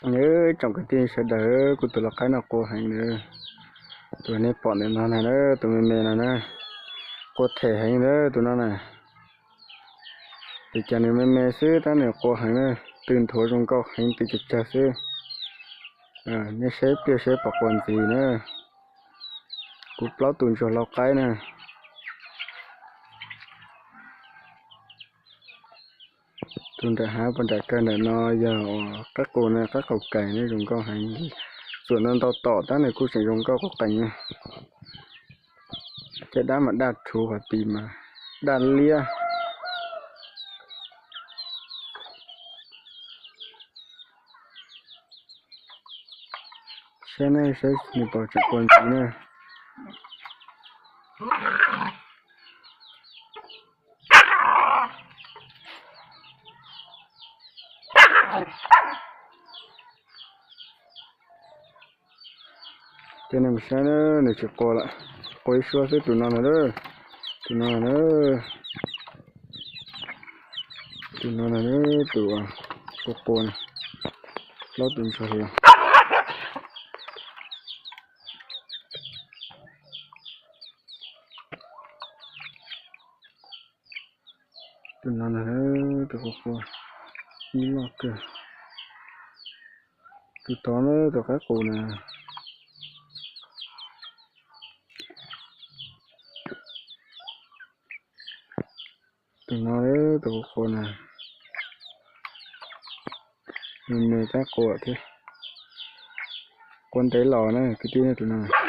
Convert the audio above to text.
Ib tsoom kwv tij sawv daws, kuv tus lau qaib no qua heev na. Tus nej pom ntawm no na, tus me me no na, qua them heev na tus no na. Tes cas nws me me xwb tab nws qua heev na, tw nthuav zoo nkauj heev, tw tsawg tsawg xwb. Nej saib pliag saib pom qua ntxiv na. Kuv plaub tus ntsuag lau qaib na. Tus nram hav puag nram kawg ntawm no yog qaib qus na, qaib qus kais na, zoo nkauj heev. Txuam ntau ntau tom tab nws kuj tseem zoo nkauj quv qees na. Caj dab mas daj rhuv, qhov tis mas daj liab. Saib ne, saib nws puas tseem qua ntxiv na. Coj nej mus saib na, nws tsis qua lawm, qua ib suab xwb. Tus no na, tus no na, tus no na, tus qua qua na, plaub tus ntsuag los. Tus no na, tus qua qua ib loj kawg. Tus tod na, tus qaib qus na. Tus no, tus qua qua na, me me tab qua thiab. Qua ntev los na kwv tij, tus no.